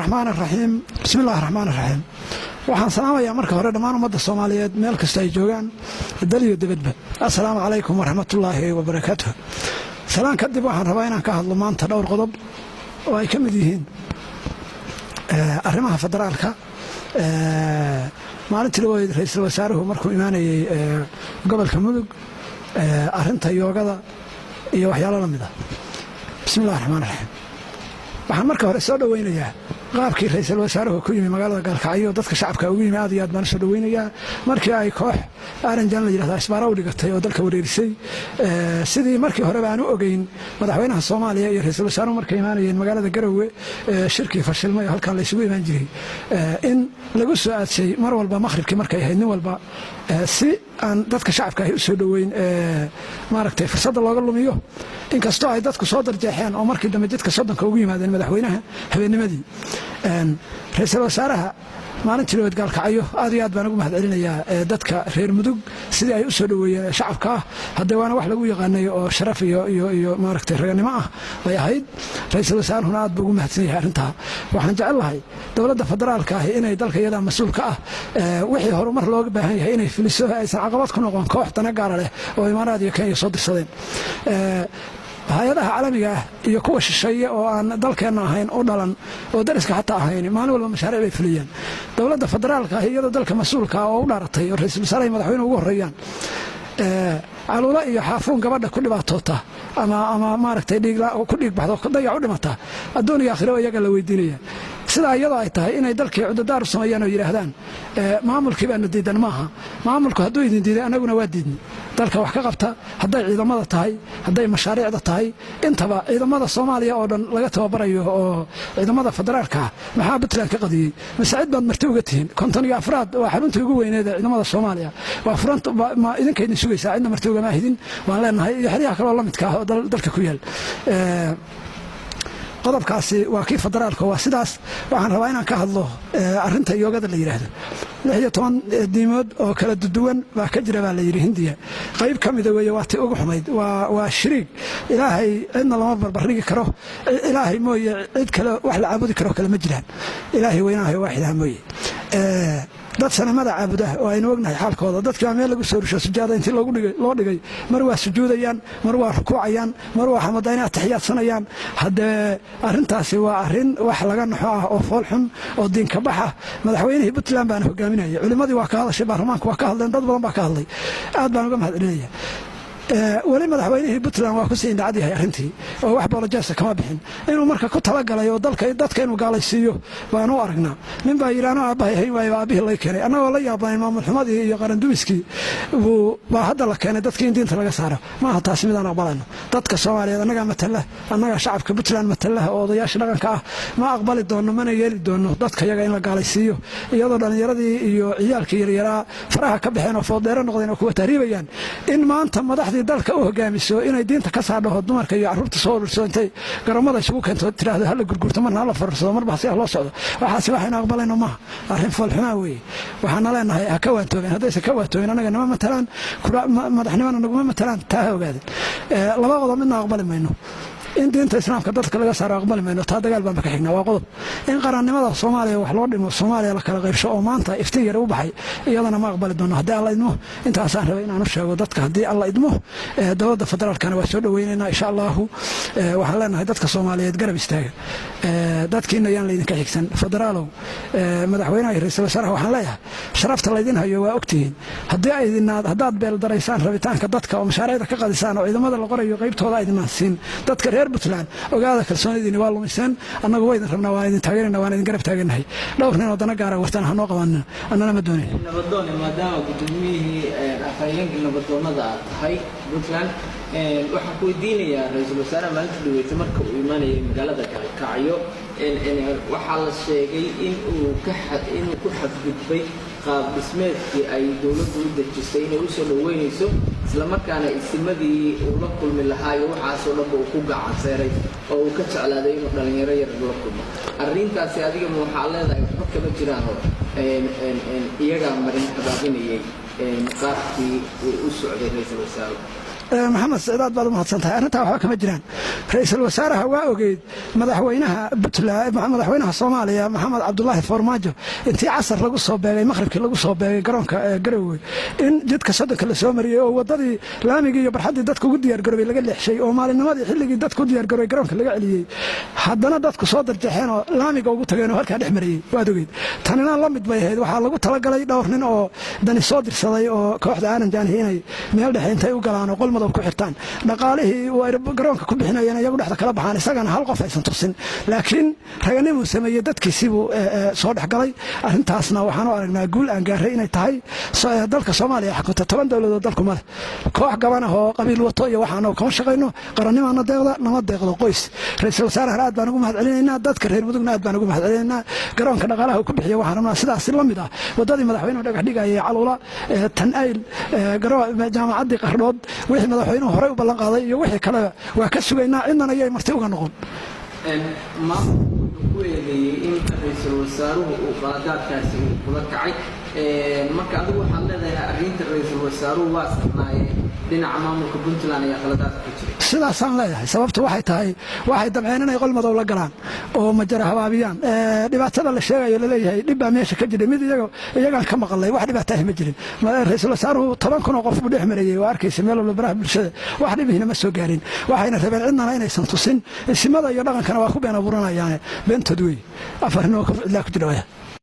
Raxmaan raxiim, bismi illahi raxmaan raxiim. Waxaan salaamayaa marka hore dhammaan ummadda Soomaaliyeed meel kasta ay joogaan, dal iyo dibadba. Assalaamu calaykum waraxmatullaahi wabarakaatuh. Salaan kadib, waxaan rabaa inaan ka hadlo maanta dhowr qodob oo ay ka mid yihiin arrimaha federaalka. Maalintii laweyd ra-iisul wasaaruhu markuu imaanayey gobolka Mudug, arrinta yoogada iyo waxyaalo la mid ah. Bismi illahi raxmaan raxiim. Waxaan marka hore soo dhoweynayaa qaabkii ra-iisul wasaaruhu ku yimi magaalada Gaalkacyo, dadka shacabka ugu yimi. Aad iyo aad baan u soo dhoweynayaa. Markii ay koox Aranjan la yidhahda isbaara u dhigatay oo dalka wareerisay, sidii markii horeba aan u ogeyn madaxweynaha Soomaaliya iyo ra-iisul wasaaruhu markay imaanayeen magaalada Garowe, shirkii fashilmay oo halkan la isugu imaan jiray, in lagu soo aadsay mar walba makhribkii markay ahayd, nin walba si aan dadka shacabka ahi u soo dhoweyn, maaragtay, fursadda looga lumiyo. Inkastoo ay dadku soo darjeexeen oo markii dambe jidka 30-ka ugu yimaadeen madaxweynaha habeennimadii. Ra-iisul wasaaraha maalintii laweed Gaalkacyo, aad iyo aad baan ugu mahad celinayaa dadka reer Mudug sidii ay u soo dhoweeyeen shacabka ah. Haddee waana wax lagu yaqaanay oo sharaf iyo maaragtay raganimo ah bay ahayd. Ra-iisul wasaaruhuna aad buu ugu mahadsan yahay arrintaa. Waxaan jecel lahay dowladda federaalka ahi inay dalka iyadaa mas-uulka ah wixii horumar looga baahan yahay inay fuliso, aysan caqabad ku noqon koox dana gaara leh oo Imaaraad iyo Kenya soo dirsadeen. Hay-adaha caalamiga ah iyo kuwa shisheeye oo aan dalkeenna ahayn u dhalan oo dariska xataa ahayn, maalin walba mashaariic bay fuliyaan. Dowladda federaalka ah iyadoo dalka mas-uulka ah oo u dhaaratay oo ra-iisul wasaaraha, madaxweyne ugu horreeyaan, Caluulo iyo Xaafuun gabadha ku dhibaatoota ama maaragtay ku dhiig baxdo, dayac u dhimata, adduun iyo aakhiro iyaga la weydiinaya. Sidaa iyadoo ay tahay, inay dalkii cudurdaar u sameeyaan oo yidhaahdaan maamulkii baana diidan, maaha. Maamulku hadduu idin diiday, annaguna waa diidnay. Dalka wax ka qabta, hadday ciidamada tahay, hadday mashaariicda tahay, intaba ciidamada Soomaaliya oo dhan laga tababarayo oo ciidamada federaalka ah, maxaa Puntland ka qadiyey? Mise cid baad marti uga tihiin? 54aad waa xaruntii ugu weyneed ee ciidamada Soomaaliya. Waa furant, ma idinka idin sugaysaa? Cidna marti ugama ahidin waan leenahay, iyo xeryaha kaloo la midka ah oo dalka ku yaal. Qodobkaasi waa kii federaalka, waa sidaas. Waxaan rabaa inaan ka hadlo arrinta yoogada la yidhaahdo. 16 diimood oo kala duwan baa ka jira baa la yidhi Hindiya. Qayb ka mida weeye, waa tii ugu xumayd. Waa shiriig. Ilaahay cidna lama barbardhigi karo. Ilaahay mooye cid kale wax la caabudi karo kale ma jiraan, Ilaahay weynaahay waaxidaha mooye. Dad sanamada caabuda oo aynu ognahay xaalkooda, dadkii baa meel lagu soo rusho, sujaada intii loo dhigay, mar waa sujuudayaan, mar waa rukuucayaan, mar waa xamada inay atixiyaadsanayaan. Haddee arrintaasi waa arrin wax laga naxo ah oo fool xun oo diinka bax ah. Madaxweynihii Puntland baana hogaaminaya. Culimmadii waa ka hadashay, baarlamaanku waa ka hadleen, dad badan baa ka hadlay. Aad baan uga mahad celinaya. Weli madaxweynihii Puntland waa kusii indhacad yahay arrintii oo wax apologies kama bixin. Inuu marka ku talagalay oo dalka dadka inuu gaalaysiiyo baan u aragnaa. Nin baa yidhi, anoo aabbahay hayn waayo aabbihii lay keenay. Annagoo la yaabanayn maamulxumadii iyo qarandumiskii baa hadda la keenay dadkii in diinta laga saaro. Maaha taasi midaan aqbalayno. Dadka Soomaaliyeed annagaa matala, annagaa shacabka Puntland matalaha oo odayaasha dhaqanka ah. Ma aqbali doonno, mana yeeli doonno dadka yaga in la gaalaysiiyo, iyadoo dhallinyaradii iyo ciyaalkii yaryaraa faraha ka baxeen oo foodheero noqdeen oo kuwa tahriibayaan. In maanta madaxdii dalka u hogaamiso inay diinta ka saadhaho, dumarka iyo carruurta soo ururso, intay garoomada isugu keento tiraahdo hala gurgurto, marna hala farursado, marba si loo socdo, waxaasi waxaynu aqbalayno maaha. Arrin foolxumaa weeye. Waxaana leenahay ha ka waantoobeen. Haddaysan ka waantoobeen, annaga nama matalaan, madaxnimona naguma matalaan, taa ha ogaadeen. Laba qodob midna aqbali mayno. In diinta Islaamka dadka laga saaro aqbali mayno, taa dagaal baanba ka xignaa, waa qodob. In qarannimada Soomaaliya wax loo dhimo, Soomaaliya la kala qaybsho oo maanta iftiin yar u baxay, iyadana ma aqbali doono haddii Alla idmo. Intaasaan rabay inaan u sheego dadka haddii Alla idmo. Dowladda federaalkana waa soo dhoweynaynaa, insha Allahu. Waxaan leenahay dadka Soomaaliyeed, garab istaaga dadkiina, yaan laydinka xigsan. Federaalow, madaxweynaha iyo ra-iisul wasaaraha waxaan leeyahay, sharafta laydin hayo waa ogtihiin. Haddii aydinaad haddaad beeldaraysaan rabitaanka dadka oo mashaariicda ka qadisaan oo ciidamada la qorayo qaybtooda aydinaan siin dadka reer Puntland, ogaada kalsoonidiini waa lumiseen. Annagu waa idin rabnaa, waan idin taageerana, waan idin garab taagannahay. Dhowr nin oo dana gaara wartana hanoo qabanin, annana ma doonin. Nabadoone, maadaama gudoomiyihii afhayeenka nabadoonnada aad tahay Puntland, waxaan ku weydiinayaa, ra-iisul wasaaraha maalinta dhaweysay marka uu imaanayay magaalada Gaalkacyo, waxaa la sheegay inuu ku xadgudbay qaab dhismeedkii ay dowladdu u dejisay inay usoo dhaweynayso, islamarkaana isimadii uu la kulmi lahaa iyo waxaasoo dhanba uu ku gacanseeray oo uu ka jeclaaday inuu dhallinyaro yar la kulmo. Arrintaasi adiga ma waxaa leedahay waxba kama jiraanoo iyagaa marin habaabinayay qaabkii uu u socday ra-iisul wasaaruhu? Maxamed Sicdaad, baad u mahadsan tahay. Arrintaa waxba kama jiraan. Ra-iisul wasaaraha waa ogeyd madaxweynaha Puntland, madaxweynaha Soomaaliya Maxamed Cabdulaahi Farmaajo, intii casar lagu soo beegay, maqribkii lagu soo beegay garoonka Garowe, in jidka 30-ka la soo mariyey oo wadadii laamigii iyo barxaddii dadku ugu diyaargaroobay laga leexshay, oo maalinnimadii xilligii dadku u diyaargaroobay garoonka laga celiyey, haddana dadku soo darjaxeen oo laamiga ugu tageen oo halkaa dhex mariyey, waad ogeyd. Tanina la mid bay ahayd. Waxaa lagu talagalay dhowr nin oo dani soo dirsaday oo kooxda Aaran Jaanihi inay meel dhexe intay u galaan oo qol madow ku xirtaan, dhaqaalihii ay garoonka ku bixinayeen iyagu dhexda kala baxaan, isagana hal qof aysan tusin. Laakiin raganimuu sameeyey, dadkiisibuu soo dhexgalay. Arrintaasna waxaan u aragnaa guul aan gaaray inay tahay. Dalka Soomaaliya xakunta 10 dowladood dalku male. Koox gaban ah oo qabiil wato iyo waxaana kama shaqayno. Qarannimaana deeqda, nama deeqdo qoys. Ra-iisul wasaarahan aad baan ugu mahad celinaynaa, dadka reer Mudugna aad baan ugu mahad celinaynaa. Garoonka dhaqaalaha uu ku bixiya waxaan rabnaa sidaasi la mid ah waddadii madaxweynuhu dhagax dhigayay Caluula, Tan Ayl, jaamacaddii Qardhood, wixii madaxweynuhu horey u ballan qaaday iyo wixii kaleba waa ka sugaynaa. Cidnan ayay marti uga noqon. Maamulku wuxuu ku eedeeyey in ra-iisul wasaaruhu uu qaladaadkaasi uu kula kacay. Marka adigu waxaad leedahay arrinta ra-iisul wasaaruhu waa saxnaaye, dhinaca maamulka Puntland ayaa qaladaadka ku jiray? Sidaasaan leeyahay. Sababtu waxay tahay, waxay damceen inay qol madow la galaan oo majara habaabiyaan dhibaatada la sheegayo laleeyahay dhib baa meesha ka jiray. Mid iyagaan ka maqalnay, wax dhibaataahi ma jirin. Ra-iisul wasaaruhu 10,000 oo qof buu dhex marayey oo arkaysa meel walba baraha bulshada, wax dhibihina ma soo gaarin. Waxayna rabeen cidnana inaysan tusin. Isimada iyo dhaqankana waa ku been abuuranayaane, beentood wey. Afar nin oo cidlaa ku jira waya.